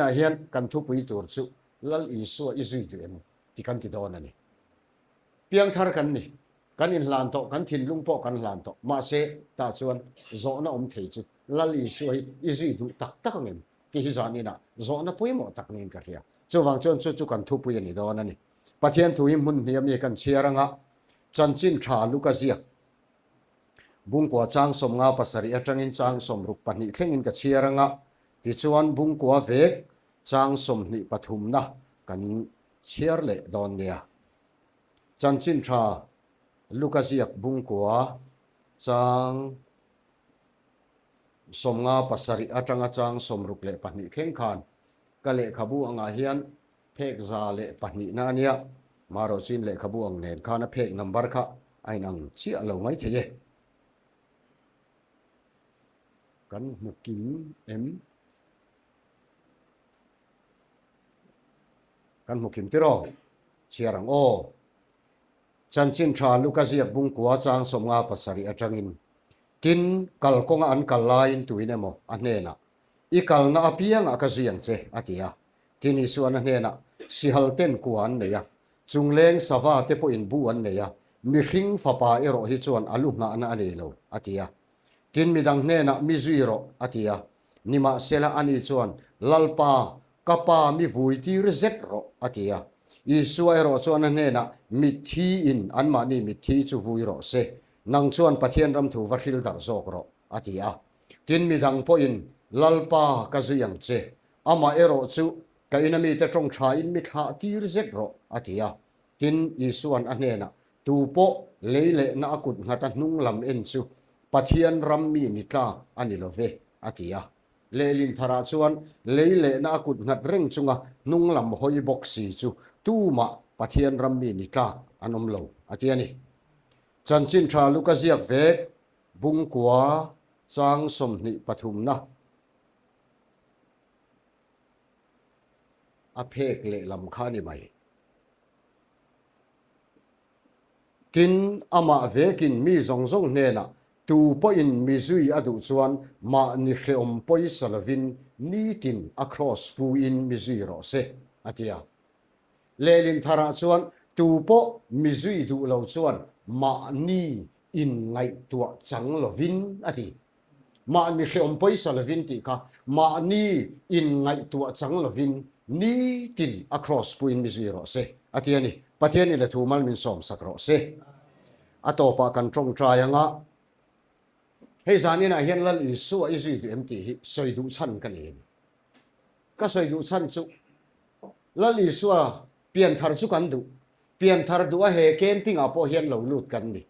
Ah hian kan thupui tur chu Lal Isua i zui duh em ti kan ti dawn a ni. Piangthar kan ni, kan inhlan tawh, kan thinlung pawh kan hlan tawh. Mahse, tah chuan zawhna awm thei chu Lal Isua hi i zui duh tak tak ang em tih hi zan inah zawhna pawimawh tak niin ka hria. Chuvang chuan chu chu kan thupui a ni dawn a ni. Pathian thu hi hmun hnih a mi kan chhiar anga chanchin tha Luka ziak Bungkua chang 57 atangin chang 62 thlengin ka chhiar anga Tichuan Bungkua vek chang 23 na kan chhiar leh dawn nia. Chanchin tha Luka ziak Bungkua chang 57 atanga chang 62 thleng khan ka lehkhabu angah hian phek 102 na a nia. Marawhchuin lehkhabu ang nen khan a phek number kha a inang chiah lo mai thei e. Kan hmu kim em? Kan hmu kim tiraw? Chhiar ang aw. Chanchin tha Luka ziak bungkua chang 57 atangin, Tin, kalkawnga an kal laiin tuin emaw a hnenah, I kalna apiangah ka zui ang che, a ti a. Tin, Isuan a hnenah, Sihal ten kua an nei a, chungleng sava te pawhin bu an nei a, mihring fapa erawh hi chuan a lu nghahna a nei lo, a ti a. Tin, midang hnenah mi zui rawh, a ti a. Nimahsela ani chuan, Lalpa, ka pa mi vui tir zet rawh, a ti a. Isua erawh chuan a hnenah, Mitthi in anmahni mitthi chu vui rawh se, nang chuan Pathian ram thu va hril darh zawk rawh, a ti a. Tin, midang pawhin, Lalpa, ka zui ang che, amah erawh chu ka ina mite tawng thain mi thlah tir zet rawh, a ti a. Tin, Isua'n a hnenah, Tu pawh lei lehna a kut nghata hnung lam en chu Pathian ram mi ni tlak a ni lo ve, a ti a. Lehlin tharah chuan lei lehna a kut nghat reng chunga hnung lam hawi bawk si chu tumah Pathian ram mi ni tlak an awm lo, a ti a ni. Chanchin tha Luka ziak vek Bungkua chang 23 na a phek lehlam kha a ni mai. Tin, amah vekin mi zawng zawng hnenah tu pawhin mi zui a duh chuan mahni hrehawm pawisa lovin nitin a kraws puin mi zui rawh se, a ti a. Lehlin tharah chuan tu pawh mi zui duh lo chuan mahni inngaihtuah chang lovin a ti. Mahni hrehawm pawisa lovin tih kha mahni inngaihtuah chang lovin nitin a kraws puin mi zui rawh se, a ti a ni. Pathianin a thu mal min sawmsak rawh se. A tawpah kan tawngtai anga, Hei zaninah hian Lal Isua i zui duh em tih hi sawi duh chhan ka nei a ni. Ka sawi duh chhan chu Lal Isua pianthar chu kan duh, pianthar duh a he camping ah pawh hian lo lut kan ni.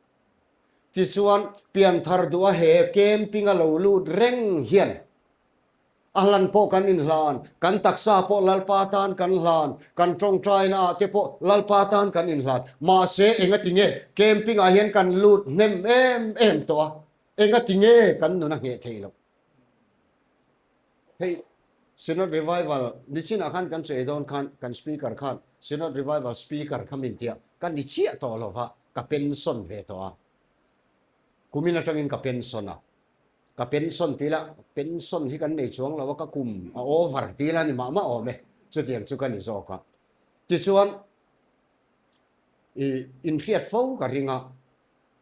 Tichuan, pianthar duh a he camping a lo lut reng hian a hlan pawh kan inhlan, kan taksa pawh Lalpa tan kan hlan, kan tawngtaina ah te pawh Lalpa tan kan inhlan. Mahse, engati nge camping ah hian kan lut hnem em em tawh a, engati nge kan nun a ngheh thei loh? Hei, Synod Revival nichinah khan kan chei dawn khan kan Speaker khan Synod Revival Speaker kha min tia, ka ni chiah tawh lo va, ka pension ve tawh a. Kumin atangin ka pension a. Ka pension tih lah, pension hi kan nei chuang lo a, ka kum a over tih lah ni mah mah awm e, chutiang chu ka ni zawk a. Tichuan, i inhriat fo ka ring a,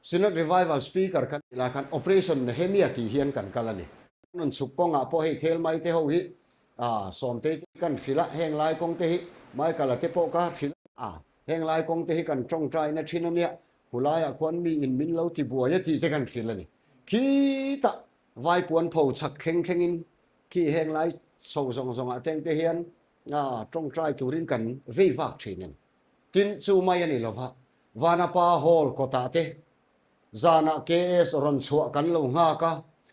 Synod Revival Speaker kan tih lai khan Operation Nehemia tih hian kan kal a ni. Rawn chhuk kawngah pawh hei thel mai te ho hi Sawmtei te kan hrilh a, heng lai kawng te hi Michael-a te pawh ka hrilh a, heng lai kawng te hi kan tawngtaina thin a nia, khulaiah khuan mi in min lo ti buai a tih te kan hrilh a ni. Khitah Vaipuan pho chhak thleng thlengin khi heng lai chho zawng zawngah teng te hian tawngtai turin kan vei vak thin a ni. Tin, chu mai a ni lova, Vanapa Hall kawtah te, zanah KS rawn chhuah kan lo nghak a,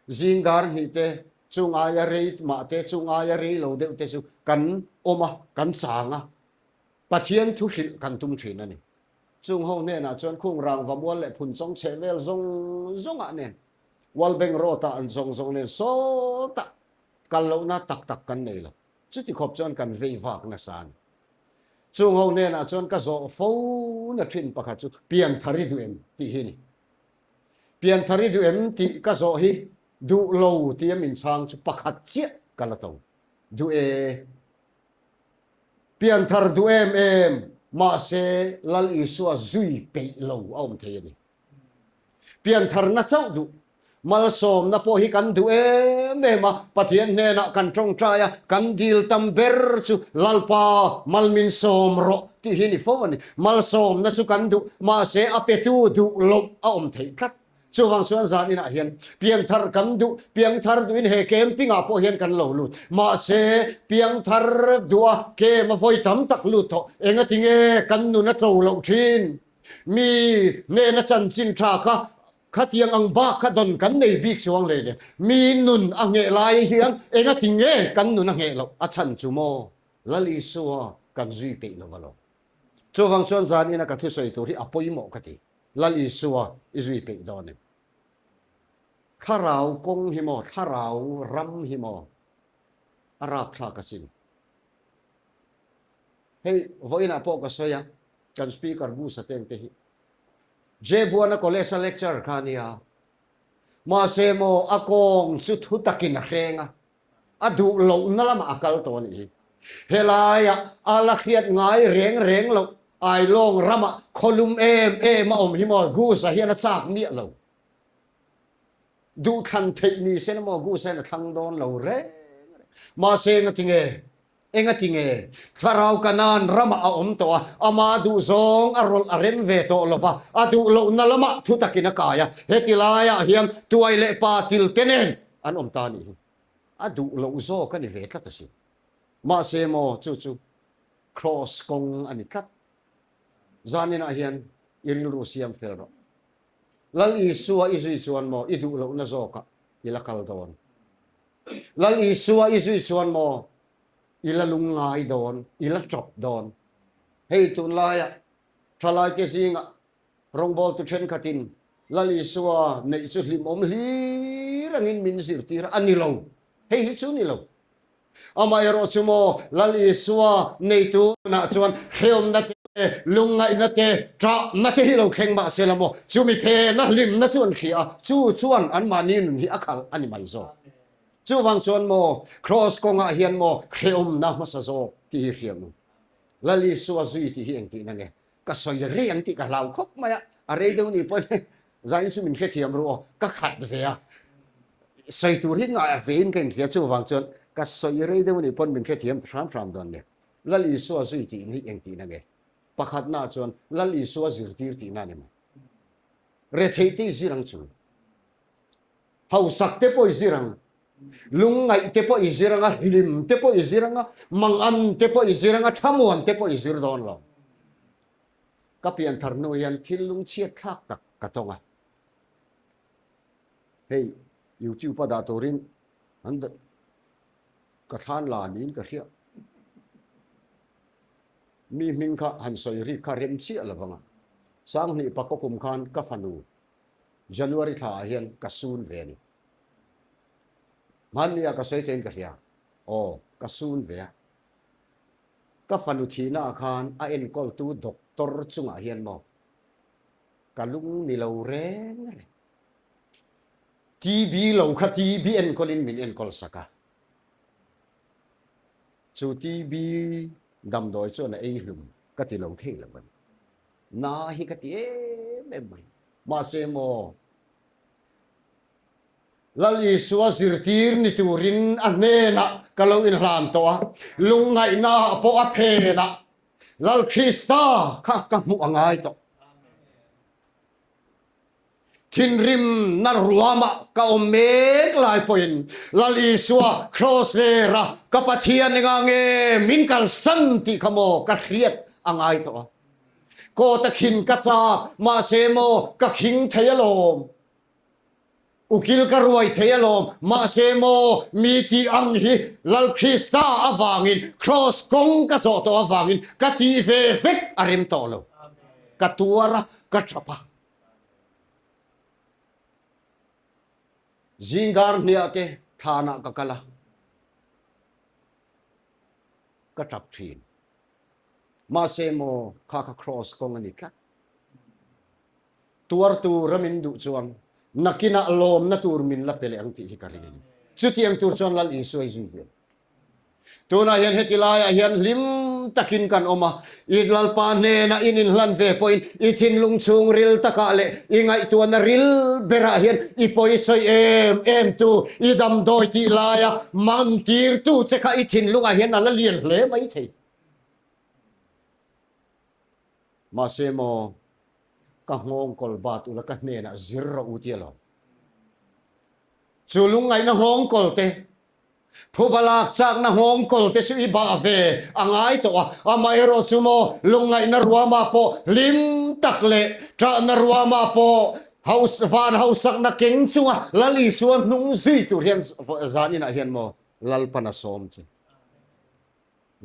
zing dar hnih te, chung aia rei mah te, chung aia rei lo deuh te chu kan awm a, kan chang a, Pathian thu hrilh kan tum thin a ni. Chung ho hnenah chuan khung rangva mual leh phun chawng chhe vel zawng zawngah nen, World Bank Road-ah an zawng zawng nen sawtah kal lohna tak tak kan nei lo. Chuti khawp chuan kan vei vak nasa a ni. Chung ho hnenah chuan ka zawh fo na thin pakhat chu pianthar i duh em tih hi a ni. Pianthar i duh em tih ka zawh hi duh lo tia min chhang chu pakhat chiah ka la to. Duh e. Pianthar duh em em, mahse Lal Isua zui peih lo a awm thei a ni. Piantharna chauh duh, malsawmna pawh hi kan duh em em a, Pathian hnenah kan tawngtai a, kan dil tam ber chu Lalpa mal min sawm rawh tih hi ni fo a ni. Malsawmna chu kan duh, mahse a petu duh loh a awm theih tlat. Chuvang chuan zan inah hian piangthar kan duh, piangthar duhin he camping ah pawh hian kan lo lut. Mahse, piangthar duha camp a vawi tam tak lut tawh, engati nge kan nun a tlo loh thin? Mi hnena chanchin tha kha khatiang ang bak kha dawn kan nei bik chuang hle nen, mi nun a ngheh lai hian engati nge kan nun a ngheh loh? A chhan chu maw Lal Isua kan zui peih lo alawm. Chuvang chuan zan ina ka thusawi tur hi a pawimawh ka ti. Lal Isua i zui peih dawn em? Thlarau kawng hi maw, thlarau ram hi maw a rapthlak asin. Hei vawiinah pawh ka sawi a, kan speaker Musa Teng te hi Jebuana College a lecturer kha a nia. Mahse maw a kawng chu thu takin a hreng a, A duh lohna lamah a kal tawh a nih hi. Helaiah a la hriat ngai reng reng loh Ailawng ramah khawlum em em a awm hi maw Goose-a hian a chak miah lo. Duhthlan theih ni se na maw Goose-a hian a thlang dawn lo reng reng. Mahse engati nge? Engati nge? Thlarau Kanaan ramah a awm tawh a, ama duhzawng a rawlh a rem ve tawh lo va, a duh lohna lamah thu takin a kai a. Heti laiah hian tuai leh pa til te nen an awm ta a nih hi. A duh loh zawk a ni ve tlat asin. Mahse maw chu chu Kraws kawng a ni tlat. Zaninah hian i rilru siam fel rawh. Lal Isua i zui chuan maw i duh lohna zawkah i la kal dawn. Lal Isua i zui chuan maw i la lungngai dawn, i la tawp dawn. Hei tunlaiah thalaite zingah Rawngbawltu thenkhatin Lal Isua neih chu hlimawm hlir angin min zirtir a ni lo. Hei hi chu ni lo. Amaherawh chu maw Lal Isua neitu nah chuan hrehawmna te, lungngaihna te, ṭahna te hi lo thleng mah se la maw, chumi phena hlimna chu an hria a, chu chuan anmahni nun hi a khalh a ni mai zawk. Chuvang chuan maw Kraws kawngah hian maw hrehawmna hmasa zawk tih hi hria ang u. Lal Isua zui tih hi engtihna nge? Ka sawi rei ang tih ka hlau khawp mai a, a rei deuh nih pawhin zain chu min hrethiam ru aw, ka khat ve a, sawi tur hi ngah vein ka inhria chuvang chuan ka sawi rei deuh nih pawn min hrethiam ta hram hram dawn nia. Lal Isua zui tih hi eng tihna nge? Pakhatna chuan Lal Isua zirtir tihna a ni mai. Retheih te i zir ang chu. Hausak te pawh i zir ang. Lungngaih te pawh i zir ang a, hlim te pawh i zir ang a, mangan te pawh i zir ang a, thlamuan te pawh i zir dawn lo. Ka pianthar hnu hian thil lungchhiat thlak tak ka tawng a. Hei YouTube a dah turin an ka thlan la niin ka hria. Mi hming kha han sawi rik kha rem chiah lo vang a. Sanghnih pakaw kum khan ka fanu January thla ah hian ka sun ve a ni. Hmanni ah ka sawi theiin ka hria. Aw, ka sun ve a. Ka fanu thihna ah khan a enkawltu doctor chungah hian maw ka lung ni lo reng reng. TB lo kha TB enkawlin min enkawl sak a. Chu TB damdawi chuan a ei hlum ka ti lo thei lo a ni. Na hi ka ti em em mai. Mahse maw, Lal Isua zirtir ni turin a hnenah ka lo inhlan tawh a, lungngaihna ah pawh a phenah Lal Krista kha ka hmuh a ngai tawh. Thinrimna ruamah ka awm mek lai pawhin Lal Isua Kraws lera ka Pathian engah nge min kalsan tih kha maw ka hriat a ngai tawh a. Kawt a khin ka chak, mahse maw ka khing thei alawm. Ukil ka ruai thei alawm, mahse maw mi tih ang hi Lal Krista avangin Kraws kawng ka zawh tawh avangin ka tih ve vek a rem tawh lo. Ka tuar a, ka tap a. Zingdar hniah te thlanah ka kal a, ka tap thin. Mahse maw kha kha Kraws kawng a ni tlat. Tuar tur a min duh chuan nakinah lawmna tur min la pe leh ang tih hi ka ring a ni. Chutiang tur chuan Lal Isua i zui ve. Tunah hian heti laiah hian hlim takin kan awm a, i Lalpa hnena in inhlan ve pawhin i thinlung chhungril takah leh i ngaihtuahna ril berah hian i pawisawi em em tu, i damdawi tih laia mantirtu che kha i thinlungah hian a la lian hle mai thei. Mahse maw, ka nghawngkawl bat ula ka hnenah zir rawh u tia lo. Chu lungngaihna nghawngkawl te, phuba lak chakna nghawngkawl te chu i bah ve a ngai tawh a, amaherawh chu maw lungngaihna ruamah pawh hlim tak leh ṭahna ruamah pawh haus van hausakna keng chunga Lal Isua hnung zui tur hian zan inah hian maw Lalpan a sawm che.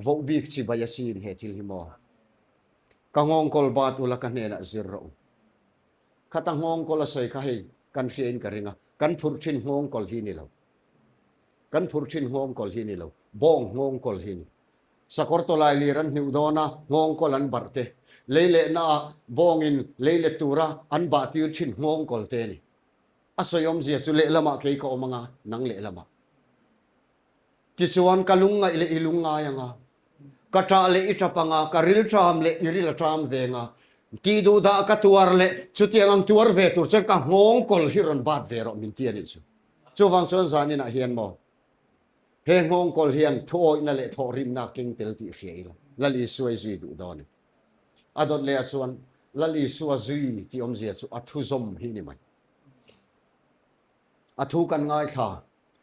Voh bik chibai a sin he thil hi maw? Ka nghawngkawl bat ula ka hnenah zir rawh u. Khata nghawngkawl a sawi kha hei kan hria in ka ring a, kan phurh thin nghawngkawl hi ni lo. Kan phurh thin nghawngkawl hi ni lo, bawng nghawngkawl hi ni. Sakawr tawlai lir an hniuh dawn a, nghawngkawl an barh te, lei lehna ah bawngin lei let tura an bah tir thin nghawngkawl te a ni. A sawi awmzia chu lehlamah kei ka awm anga, nang lehlamah. Tichuan ka lungngaih leh i lungngai ang a, ka ṭah leh i ṭap ang a, ka ril ṭam leh i ril a ṭam ve ang a, tih duh dah ka tuar leh chutiang ang tuar ve tur chuan ka nghawng kawl hi rawn bat ve rawh min ti a nih chu. Chuvang chuan zaninah hian maw he nghawng kawl hian thuawihna leh thawhrimna a keng tel tih hria ila Lal Isua i zui duh dawn e. A dawt leh ah chuan Lal Isua zui tih awmzia chu a thuzawm hi ni mai. A thu kan ngaithla.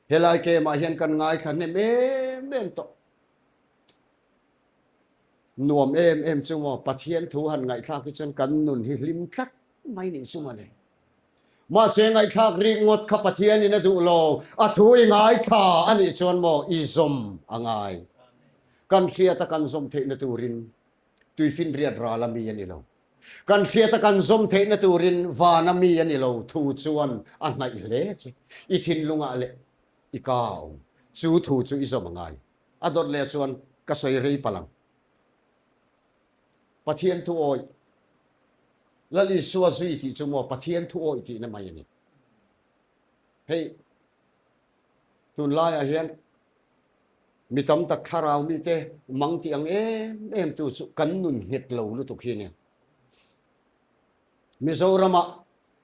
Helai kemah hian kan ngaithla hnem em em tawh. Nuam em em chu maw Pathian thu han ngaihthlak hi chuan kan nun hi hlim tlat mai nih chu mawle. Mahse ngaihthlak rik ngawt kha Pathianin a duh lo, a thu i ngaithla a nih chuan maw i zawm a ngai. Kan hriata kan zawm theihna turin tuifinriat ral a mi a ni lo. Kan hriata kan zawm theihna turin vana mi a ni lo thu chuan a hnaih hle che. I thinlungah leh i ka a awm. Chu thu chu i zawm a ngai. A dawt leh chuan ka sawi rei palh ang. Pathian thu awih. Lal Isua zui tih chu maw Pathian thu awih tihna mai a ni. Hei tunlaiah hian Mi tam tak thlarau mite mang tih ang em em tu chu kan nun nghet lo lutuk hi nia. Mizoramah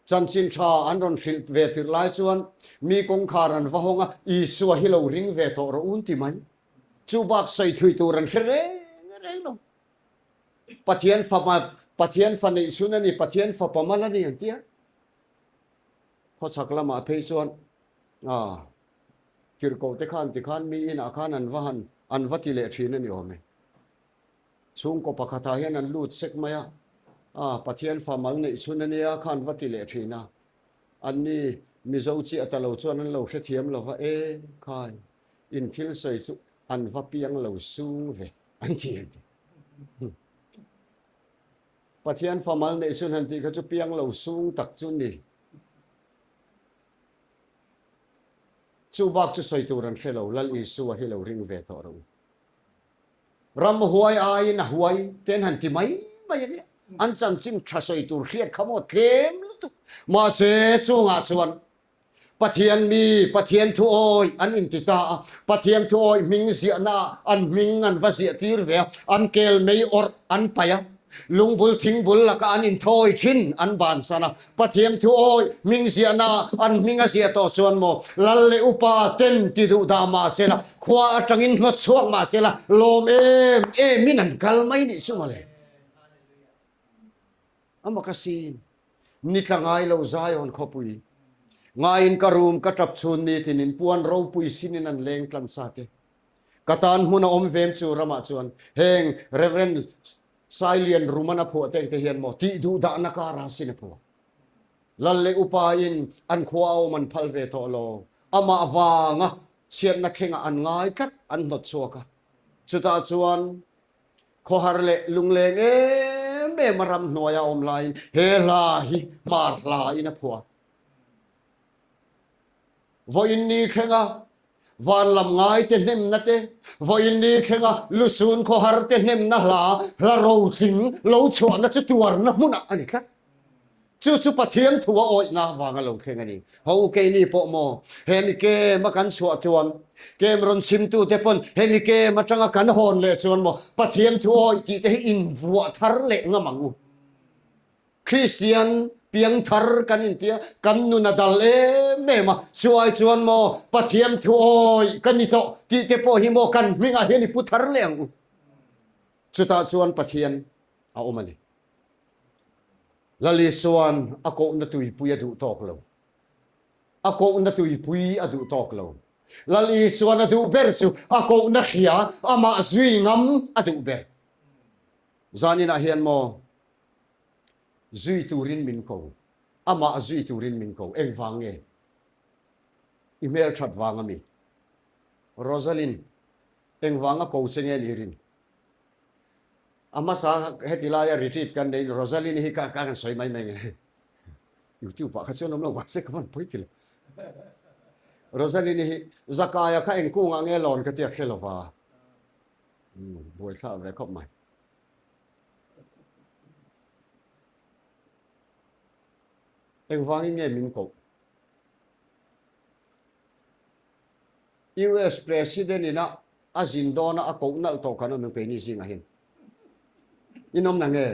chanchin tha an rawn hrilh ve tirh lai chuan mi kawngkhar an va hawng a, Isua hi lo ring ve tawh rawh un ti mai. Chu bak sawi thui tur an hre reng reng lo. Pathian fapa Pathian fa neih chhun a ni, Pathian fapa mal a ni an ti a. Khawchhak lamah phei chuan ah Tirhkoh te khan tikhan mi inah khan an va han an va ti leh thin a ni awm e. Chhungkaw pakhatah hian an lut sek mai a, a Pathian fa mal neih chhun a nia khan va ti leh thin a. Anni Mizo chiah ta lo chuan an lo hrethiam lo va, e khai, in thil sawi chu an va piang lo sung ve an ti an ti. Pathian fa mal neih chhun han tih kha chu piang lo sung tak chu ni. Chu bak chu sawi tur an hre lo, Lal Isua hi lo ring ve tawh rawh u. Ramhuai aiin a huai te an han ti mai mai a nia. An chanchin tha sawi tur hriat kha maw tlem lutuk. Mahse chungah chuan Pathian mi, Pathian thu awih an inti ta a, Pathian thu awih hming ziahna ah an hming an va ziah tir ve a, an kel mei awrh an paih a. Lungbul thingbul lakah an inthawi thin an bansan a, Pathian thu awih hming ziahna an hming a ziah tawh chuan maw Lal leh Upa ten ti duh dah mah sela, khua atangin hnawt chhuak mah sela lawm em emin an kal mai nih chu mawle. A mak a sin. Ni tla ngai lo Zion khawpui. Ngaiin ka room ka tap chhun nitinin puan ropui sinin an leng tlan sa te. Ka tan hmun a awm vem chu ramah chuan heng Rev. Sailian Ruman a phuah teng te hian maw tih duh dahna kara sin a phuah. Lal leh upa in an khua a awm an phal ve tawh lo. Amah vanga chhiatna thlengah an ngai tlat an hnawt chhuak a. Chutah chuan khawhar leh lungleng em em a ramhnuai a awm laiin he hla hi hmar hla in a phuah. Vawiin ni thlenga van lam ngai te hnemna te, vawiin ni thlenga lusun khawhar te hnemna hla, hla rotling lo chhuahna chu tuarna hmunah a ni tlat. Chu chu Pathian thu a awihna vanga lo thleng a ni. Ho keini pawh maw, he mi kem a kan chhuah chuan, kem rawn chhimtute pawn he mi kem atanga kan hawn leh chuan maw, Pathian thu awih tih te hi invuah thar leh ngam ang u. Kristian piangthar kan intia, kan nun a dal em em a, chu ai chuan maw Pathian thu awih ka ni tawh tih te pawh hi maw kan hmingah hian i pu thar leh ang u. Chutah chuan Pathian a awm a ni. Lal Isuan a kohna tuipui a duh tawk lo. A kohna tuipui a duh tawk lo. Lal Isuan a duh ber chu a kohna hria, amah zui ngam a duh ber. Zaninah hian maw Zui turin min ko. Amah zui turin min ko. Engvang nge? I hmelthat vang a mi? Rosalind, engvanga ko che nge ni rin? A hmasa heti laia retreat kan neiin Rosalind hi ka kan sawi mai mai nge. YouTube ah kha chuan awm lo mahse ka van pawi ti lo. Rosalind hi Zakaia kha eng kungah nge lawn ka tia hre lova. Buaithlak ve khawp mai. Engvangin nge min koh? US President ina a zin dawna a koh nalh tawh kan awm em keini zingah hian? In awm na nge?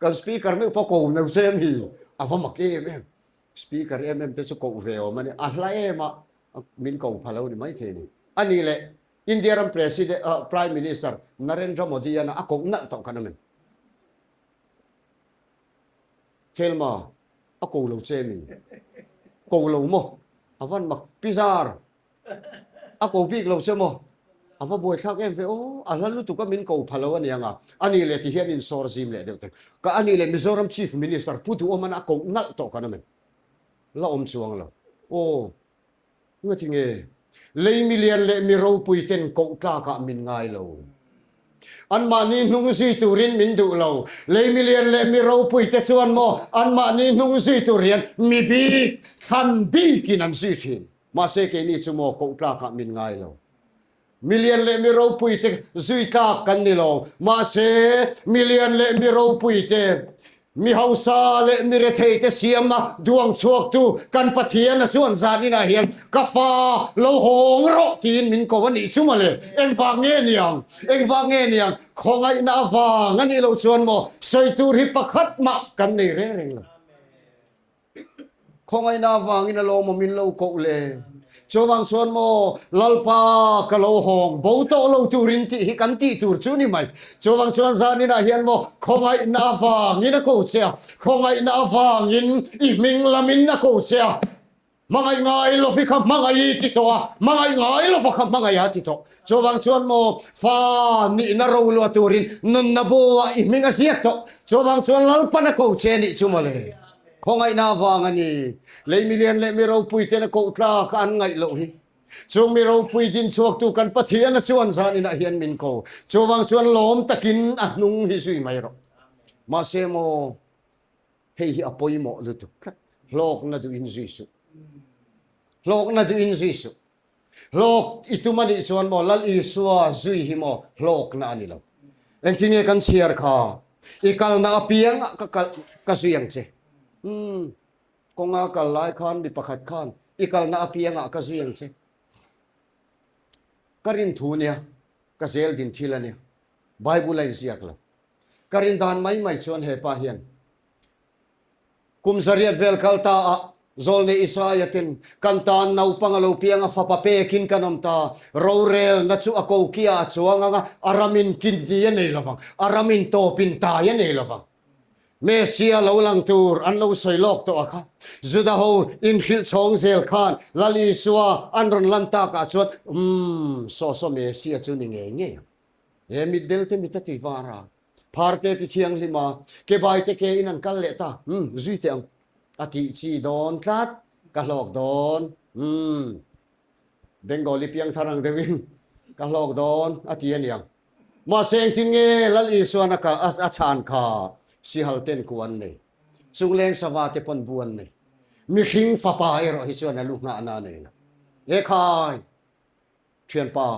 Kan Speaker meuh pawh ko lo che em hi? A va mak em em. Speaker em em te chu koh ve awm a ni. A hla em a, min ko pha lo ni maithei a ni. A nih leh India ram President Prime Minister Narendra Modi ana a koh nalh tawh kan awm em? Thelma, a ko lo che mi? Ko lo maw? A van mak pizar. A ko bik lo che maw? A va buaithlak em ve aw, a hla lutuk a min ko pha lo aniang a, ani leh ti hian insawr zim leh deuh teng. Ka ani leh Mizoram Chief Minister Pu Duhawm ana a koh nalh tawh kan awm em? La awm chuang lo. Aw. Ngati nge? Lei milian leh mi ropui ten koh tlakah min ngai lo. Anmahni hnung zui turin min duh lo. Lei milian leh mi ropui te chuan maw anmahni hnung zui tur hian mi bik, thlan bikin an zui thin. Mahse keini chu maw koh tlakah min ngai lo. Milian leh mi ropui te zui tlak kan ni lo. Mahse, milian leh mi ropui te, mi hausa leh mi rethei te siamna duang chhuaktu kan Pathian a chuan zan inah hian ka fa lo hawng rawh tiin min ko a nih chu mawle. Engvang nge niang? Engvang nge niang? Khawngaihna avang a nih loh chuan maw sawi tur hi pakhat mah kan nei reng reng lo. Khawngaihna avangin a lawmawm in lo koh le. Chuvang chuan maw Lalpa ka lo hawng bo tawh lo turin tih hi kan tih tur chu ni mai. Chuvang chuan zaninah hian maw khawngaihna avangin a ko che a, khawngaihna avangin i hming lamin a ko che a. Hmangaih ngai lovi kha hmangaih i ti tawh a, hmangaih ngai lova kha hmangaih a ti tawh. Chuvang chuan maw fa nihna roluah turin nunna buah i hming a ziak tawh. Chuvang chuan Lalpan a ko che nih chu mawle. Khawngaihna avang a ni. Lei milian leh mi ropui ten a koh tlak a an ngaih loh hi. Chung mi ropui din chhuaktu kan Pathian a chuan zan inah hian min ko. Chuvang chuan lawm takin a hnung hi zui mai rawh. Mahse maw, hei hi a pawimawh lutuk tlat. Hlawkna duhin zui suh. Hlawkna duhin zui suh. Hlawk i tum a nih chuan maw Lal Isua zui hi maw hlawkna a ni lo. Engtin nge kan chhiar kha? I kalna apiang ah ka kal ka zui ang che. Umm kawnga kal lai khan mi pakhat khan i kalna apiang ah ka zui ang che. Ka rin thu nia, ka zel din thil a nia. Bible a inziak lo. Ka rin dan mai mai chuan hepa hian Kum zariat vel kal ta ah Zawlnei Isaia ten kan tan naupang a lo piang a, fapa pekin kan awm ta. Rorelna chu a kokia a chuang ang a, a ramin kidney a nei lovang, a ramin tawpin tai a nei lovang. Messia lo lang tur an lo sawi lawk tawh a kha. Juda ho inhrilh chhawng zel khan Lal Isua an rawn lan tak ah chuan, Umm, saw saw Messia chu ni ngei ngei ang. He mitdel te mit a ti var a. Pharte ti thianghlim a, ke baite ke in an kal leh ta, umm, zui teh ang. A tih chi dawn tlat, ka hlawk dawn, umm, Bengali piangthar ang deuhin ka hlawk dawn a ti a niang. Mahse engtin nge Lal Isuan a a chhan kha sihal ten ku an nei, chungleng sava te pawn bu an nei, mihring fapa erawh hi chuan a lu nghahna a nei lo. Ekhai! Thianpa,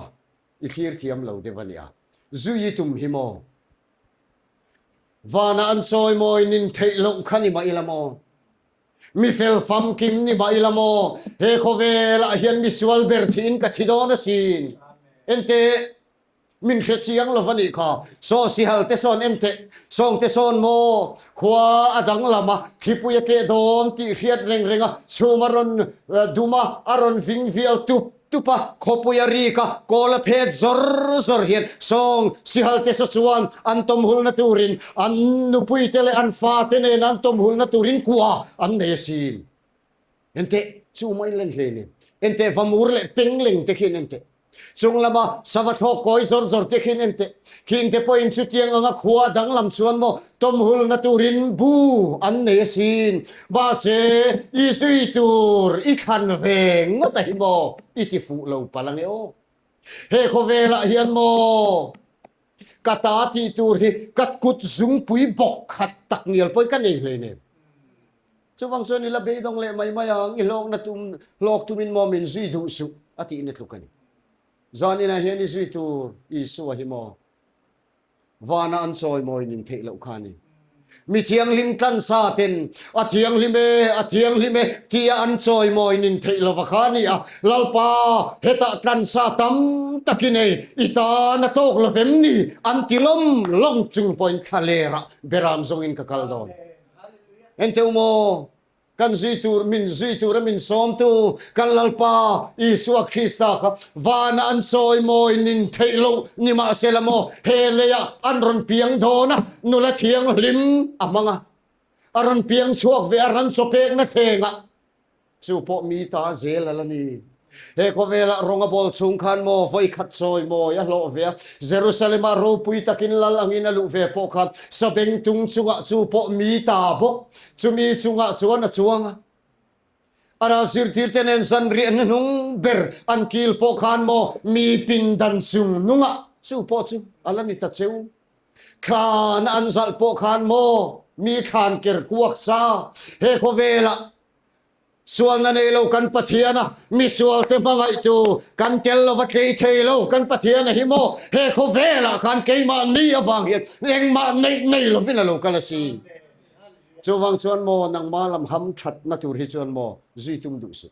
i thlir thiam lo deuh a nia. Zui i tum hi maw? Vana an chawimawi nin theih loh kha ni mah ila maw? Mi fel famkim ni mah ila maw? He khawvelah hian mi sual ber thiin ka thi dawn asin. Enteh, min hre chiang lo va nih kha. Saw sihal te sawn enteh, sawng te sawn maw? Khua a danglam a, thlipui a tleh dawn tih hriat reng reng a, chhum a rawn dum a, a rawn ving vial tup tup a, khawpui a rik a, kawl a phet zawr zawr hian sawng sihal te saw chuan an tawmhulna turin an nupuite leh an fate nena an tawmhulna turin kua an nei asin. Enteh, chu mai len hle nen. Enteh vamur leh pengleng te khian enteh. Chung lama sava thlawk kawi zawr zawr te khian enteh. Khing te pawhin chutiang anga khua danglam chuan maw tawmhulna turin bu an nei asin. Mahse, i zui tur i thlan ve ngawt a hi maw i ti fuh lo palh ange aw. He khawvelah hian maw ka ta tih tur hi ka kut zungpui bawk khat tak ngial pawhin ka nei hleinem. Chuvang chuan i la beidawng leh mai mai ang, i hlawkna tum, hlawk tumin maw min zui duh suh a tihna tluk a ni. Zan inah hian i zui tur Isua hi maw vana an chawimawi nin theih loh kha a ni. Mi thianghlim tlansa ten a thianghlim e, a thianghlim e tia an chawimawi nin theih lova kha a ni a, Lalpa hetah tlansa tam tak i nei, i tan a tawk lo vem ni an ti lawm lawm chung pawhin thlalerah beram zawngin ka kal dawn. Enteu maw, kan zui tur, min zui tura min sawmtu kan Lalpa Isua Krista kha vana an chawimawi nin theih loh nimahsela maw, he leiah an rawn piang dawn a, nula thianghlim a hmang a, a rawn piang chhuak ve a, ran chawpekna thlengah. Chu pawh mi ta zel a la ni. He khawvelah rawng a bawl chhung khan maw vawi khat chawi mawi a hlawh ve a, Jerusalem-ah ropui takin lal angin a luh ve pawh khan sabeng tung chungah chu pawh mi ta bawk. Chumi chungah chuan a chuang a. A ral zirtirte nen zanriah hnuhnung ber an kil pawh khan maw mi pindan chung nungah chu pawh chu a la ni ta cheu. Thlan an zalh pawh khan maw mi thlan ker kuak sa he khawvelah Sualna nei lo kan Pathiana misualte hmangaihtu kan tel lova tlei thei lo kan Pathiana hi maw he khawvelah khan keimah ni avang hian engmah neih nei lovin a lo kal a si. Chuvang chuan maw nangmah lam ham thatna tur hi chuan maw zui tum duh suh.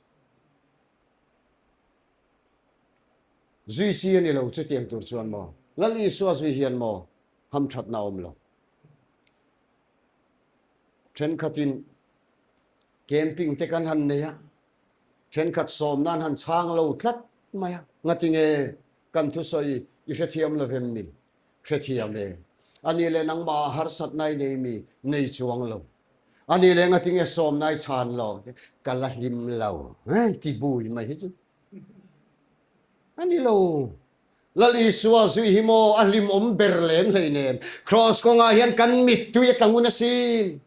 Zui chi a ni lo chutiang tur chuan maw Lal Isua zui hian maw ham thatna a awm lo. Thenkhatin Camping te kan han nei a, thenkhat sawm nan han chhang lo tlat mai a. Ngatinge kan thusawi i hrethiam lo vem ni? Hrethiam e. Ani leh nangmah ah harsatna i nei mi? Nei chuang lo. Ani leh ngatinge sawmna i chhan lo? Ka la hlim lo. Ti bui mai hi chu a ni lo. Lal Isua zui hi maw a hlimawm ber lem hleinem. Kraws kawngah hian kan mittui a tla ngun asin.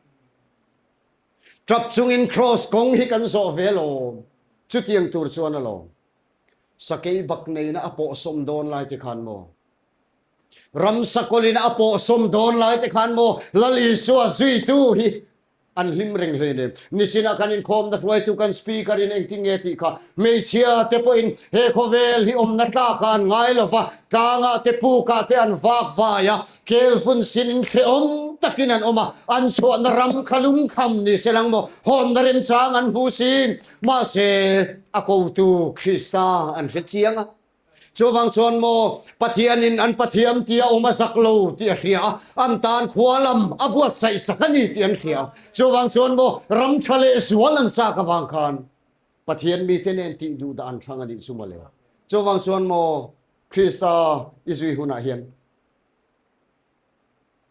Tap chungin Kraws kawng hi kan zawh ve alawm. Chutiang tur chuan alawm. Sakei bak neina a pawhsawm dawn lai te khan maw? Ramsa kawlina a pawhsawm dawn lai te khan maw? Lal Isua zuitu hi an hlim reng hleinem. Nichinah kan inkhawmna hruaitu kan speaker in engtin nge tih kha hmeichhia te pawhin he khawvel hi awmna tlakah an ngai lova, tlangah te pukah te an vak vai a, Kelvun sinin hrehawm takin an awm a, an chhuahna ram kha lungkham ni se lang maw, hawnna remchang an hmu sin. Mahse, a kotu Krista an hre chiang a. Chuvang chuan maw, Pathianin an Pathiam tia awm a zak lo tih a hria a, an tan khua lam a buatsaih sak a ni tih an hria a. Chuvang chuan maw, ram tha leh zual an chak avang khan Pathian mite nen tih duh dah an thlang a nih chu mawle. Chuvang chuan maw, Krista i zui hunah hian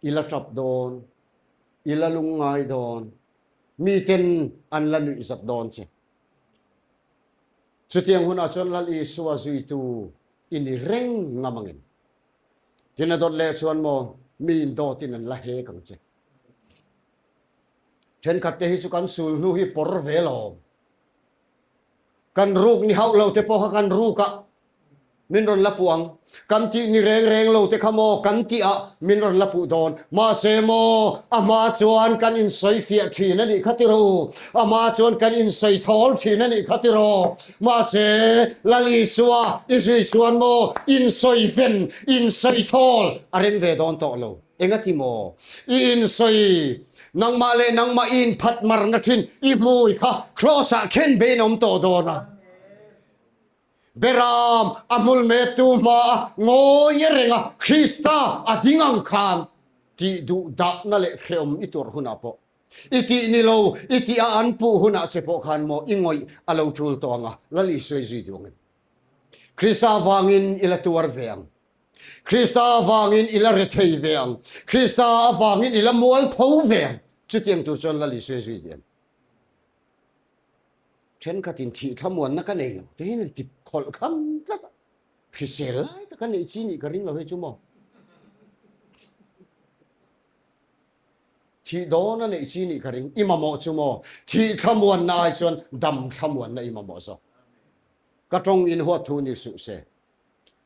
I la tap dawn, i la lungngai dawn, miten an la nuihzat dawn che. Chutiang hunah chuan Lal Isua zuitu i ni reng ngam angin. Tin a dawt leh chuan maw miin dawtin an la hek ang che. Thenkhat te hi chu kan sul hnu hi pawr ve lawm. Kan ruk ni hauh lo te pawh kha kan ruk ah min rawn la puh ang. Kan tih ni reng reng lo te kha maw kan tih ah min rawn la puh dawn. Mahse maw a hma chuan kan insawi fiah thin a nih kha ti rawh u. A hma chuan kan insawi thawl thin a nih kha ti rawh. Mahse Lal Isua i zui chuan maw insawi ven, insawi thawl a rem ve dawn tawh lo. Engati maw? I insawi, nangmah leh nangmah i inphat marna thin i hmui kha Kraws-ah khen bein a awm tawh dawn a. Beram a hmul mettu hmaa ngawi renga Krista a ding ang khan tih duh dahna leh hrehawm i tuarh hunah pawh i tih ni lo, i tih a an puh hunah che pawh khan maw i ngawih a lo tul tawh ang a, Lal Isua i zui duh ang em? Krista vangin i la tuar ve ang. Krista avangin i la rethei ve ang. Krista avangin i la mualpho ve ang. Chutiang tur chuan Lal Isua i zui duh em? Thenkhatin thih thlamuanna ka nei lo te hian an ti khawlh kham tlat a, hrisel lai taka neih chi nih ka ring lo hei chu maw. Thih dawn a neih chi nih ka ring, i mamawh chu maw, thih thlamuanna ai chuan dam thlamuanna i mamawh zawk. Ka tawng in huat thu ni suh se.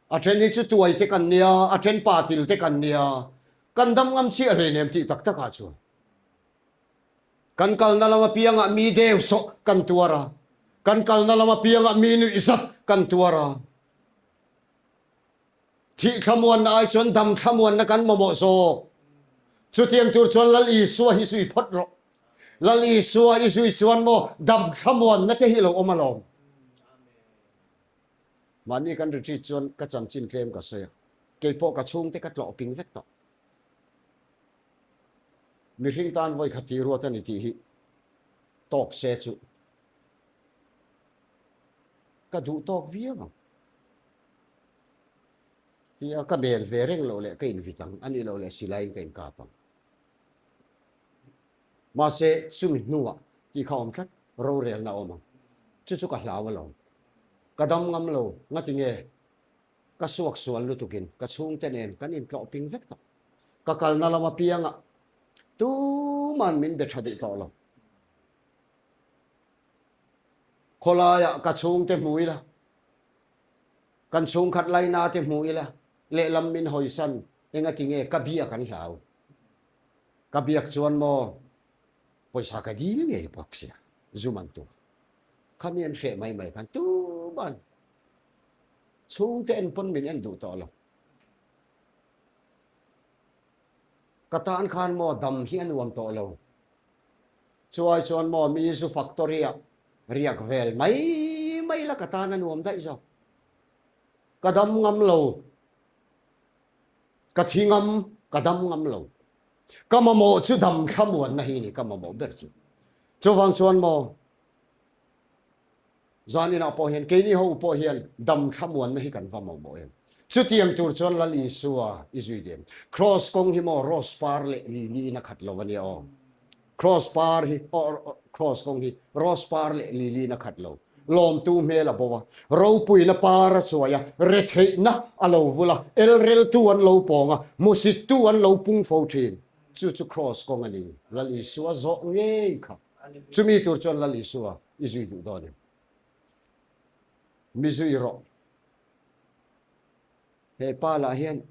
A then hi chu tuai te kan nia, a then pa til te kan nia, kan dam ngam chiah hleinem tih tak takah chuan. Kan kalna lam apiangah mi deu sawh kan tuar a, kan kalna lam apiangah mi nuih zat kan tuar a. Thih thlamuanna ai chuan dam thlamuanna kan mamawh zawk. Chutiang tur chuan Lal Isua hi zui phawt rawh. Lal Isua i zui chuan maw dam thlamuanna te hi lo awm alawm. Mahni kan retreat chuan ka chanchin tlem ka sawi a, keipawh ka chhungte ka tlawh ping vek tawh. Mihring tan vawi khat tih ruat a ni tih hi tawk se chu ka duh tawk viau ang. Tia ka bel ve reng loh leh ka invit ang, a nih loh leh silaiin ka inkap ang. Mahse chumi hnuah tih kha awm tlat, rorelna a awm ang. Chu chu ka hlau alawm. Ka dam ngam lo, ngati nge? Ka suak sual lutukin ka chhungte nen kan intlawh ping vek tawh. Ka kalna lam apiangah tuman min be tha duh tawh lo. Khawlaiah ka chhungte hmu ila, kan chhungkhat laina te hmu ila, lehlam min hawisan engati nge ka biak an hlau. Ka biak chuan maw pawisa ka dil ngei bawk sia, zu man tur. Khami an hreh mai mai khan tuman Chhungte en pawn min en duh tawh lo. Ka tan khan maw dam hi a nuam tawh lo. Chuai chuan maw mi zu factory ah riak vel mai mai la ka tan a nuam daih zawk. Ka dam ngam lo. Ka thi ngam, ka dam ngam lo. Ka mamawh chu dam thlamuanna hi ni ka mamawh ber chu. Chuvang chuan maw Zan inah pawh hian keini ho pawh hian dam thlamuanna hi kan va mamawh em? Chutiang tur chuan Lal Isua i zui diam. Kraws kawng hi maw rose par leh lili in a khat lo a nia aw. Kraws par hi aw kraws kawng hi rose par leh lili in a khat lo. Lawmtu hmel a bo a, ropuina par a chuai a, retheihna a lo vul a, elreltu an lo pawng a, hmusittu an lo pung fo thin. Chu chu kraws kawng a ni. Lal Isua zawh ngei kha. Chumi tur chuan Lal Isua i zui duh dawn em? Mi zui rawh. He pa lah hian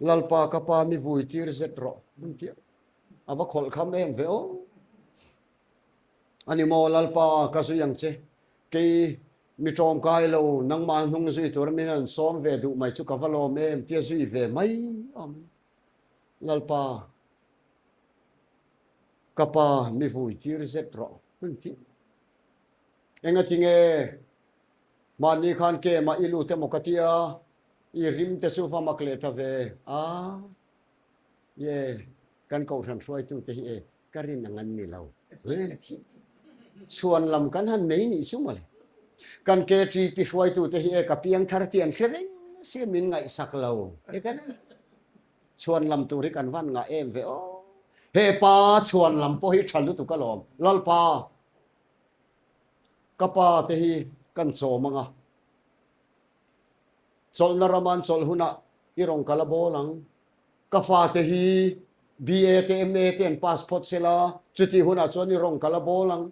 Lalpa ka pa mi vui tir zet rawh an ti a. A va khawlh kham em ve aw. Ani maw Lalpa ka zui ang che. Kei mi tawngkai lo nangmah hnung zui tur min an sawm ve duh mai chu ka va lawm em tia zui ve mai awm. Lalpa Ka pa mi vui tir zet rawh an ti. Engati nge mahni khan kemah i lut emaw ka tia, i rim te chu va mak leh ta ve a. Ye, kan kohhran hruaitute hi e, ka rin ang an ni lo. Chhuan lam kan han nei nih chu mawle. Kan KTP hruaitute hi e, ka piangthar tih an hre reng sia min ngaihsak lo. E kan. Chhuan lam tur hi kan van ngah em ve aw. He pa chhuan lam pawh hi tha lutuk alawm. Lalpa, ka pa te hi kan chawm ang a. Chawlhna rama an chawlh hunah i rawn kal a bawl ang. Ka fate hi BA te MA te an pass phawt sela, chutih hunah chuan i rawn kal a bawl ang.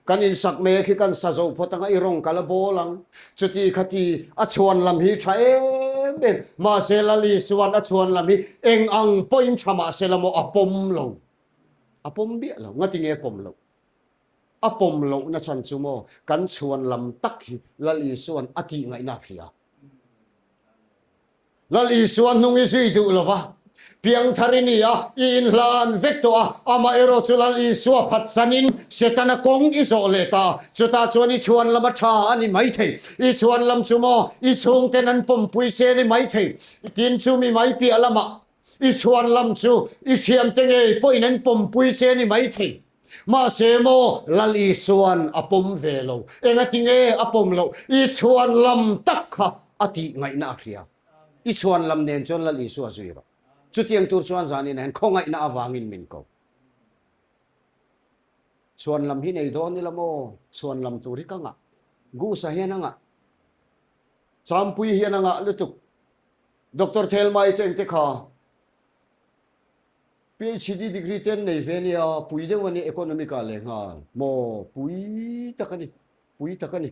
Kan insak mek hi kan sa zo phawt anga i rawng ka la bawl ang. Chuti khati a chhuan lam hi tha em em. Mahse Lal Isuan a chhuan lam hi eng ang pawhin tha mahse la maw a pawm lo. A pawm biah lo. Ngati nge a pawm loh? A pawm lohna chhan chu maw kan chhuan lam tak hi Lal Isuan a tih ngaihna a hria. Lal Isua hnung i zui duh lo va, Piangthar i ni a, i inhlan vek tawh a, amaherawh chu Lal Isua phatsanin Setana kawng i zawh leh ta a, chutah chuan i chhuan lam a tha a ni maithei. I chhuan lam chu maw i chhungten an pawmpui che a ni maithei. Tin chu mi mai piah lamah i chhuan lam chu i thiamte ngei pawhin an pawmpui che a ni maithei. Mahse maw Lal Isua'n a pawm ve lo. Engatinge a pawm loh? I chhuan lam tak kha a tih ngaihna a hria. I chhuan lam nen chuan Lal Isua zui rawh. Chutiang tur chuan zanin ah hian khawngaihna avangin min ko. Chhuan lam hi nei dawn ila maw? Chhuan lam tur hi ka ngah. Goose-a hian a ngah. Champui hian a ngah lutuk. Doctor Thelmai te engte kha PhD degree te an nei ve nia, pui deuh a ni economic ah lehnghal. Maw? Pui tak a ni. Pui tak a ni.